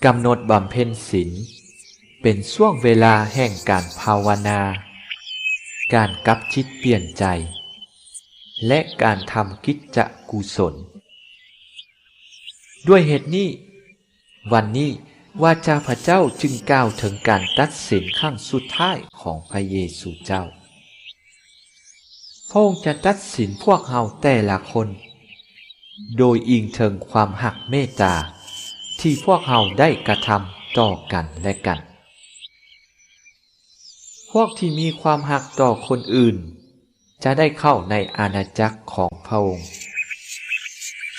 ກຳນົດບຳເພັນສິນ ເປັນຊ່ວງເວລາແຫ່ງການພາວະນາ, ການກັບຈິດປ່ຽນໃຈ ແລະ ການທຳກິດຈະກຸສົນ. ດ້ວຍເຫດນີ້, ວັນນີ້ວາຈາພະເຈົ້າຈຶ່ງກ່າວເຖິງການຕັດສິນຄັ້ງສຸດທ້າຍຂອງພະເຢຊູເຈົ້າ. ພະອົງຈະຕັດສິນພວກເຮົາແຕ່ລະຄົນ ໂດຍອີງເຖິງຄວາມຮັກເມດຕາທີ່ພວກເຮົາໄດ້ກະທຳຕໍ່ກັນແລະກັນ. ພວກທີ່ມີຄວາມຮັກຕໍ່ຄົນອື່ນ ຈະໄດ້ເຂົ້າໃນອານາຈັກຂອງພະອົງ.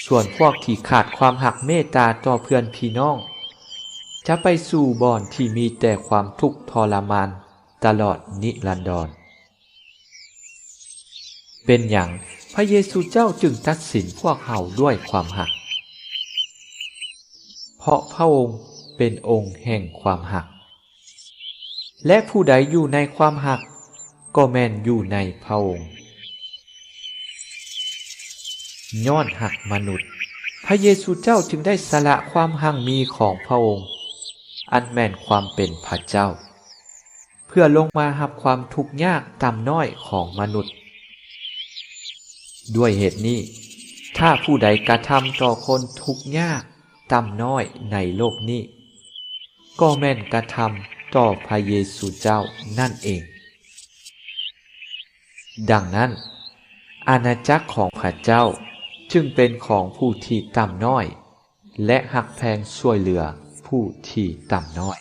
ສ່ວນພວກທີ່ຂາດຄວາມຮັກເມດຕາຕໍ່ເພື່ອນພີ່ນ້ອງ ຈະໄປສູ່ບ່ອນທີ່ມີແຕ່ຄວາມທຸກທໍລະມານຕະຫຼອດນິລັນດອນ. ເປັນຫຍັງພະເຢຊູເຈົ້າຈຶ່ງຕັດສິນພວກເຮົາດ້ວຍຄວາມຮັກ? ເພາະພະອົງເປັນອົງແຫ່ງຄວາມຮັກ ແລະ ຜູ້ໃດຢູ່ໃນຄວາມຮັກ ກໍແມ່ນຢູ່ໃນພະອົງ. ຍ້ອນຮັກມະນຸດ, ພະເຢຊູເຈົ້າຈຶ່ງໄດ້ສະຫຼະຄວາມຮັ່ງມີຂອງພະອົງ, ອັນແມ່ນຄວາມເປັນພະເຈົ້າ, ເພື່ອລົງມາຮັບຄວາມທຸກຍາກຕ່ຳນ້ອຍຂອງມະນຸດ. ດ້ວຍເຫດນີ້, ຖ້າຜູ້ໃດກະທຳຕໍ່ຄົນທຸກຍາກຕ່ຳນ້ອຍໃນໂລກນີ້, ກໍແມ່ນກະທຳຕໍ່ພະເຢຊູເຈົ້ານັ້ນເອງ. ດັ່ງນັ້ນ, ອານາຈັກຂອງພະເຈົ້າຈຶ່ງເປັນຂອງຜູ້ທີ່ຕ່ຳນ້ອຍ ແລະ ຮັກແພງຊ່ວຍເຫຼືອຜູ້ທີ່ຕ່ຳນ້ອຍ.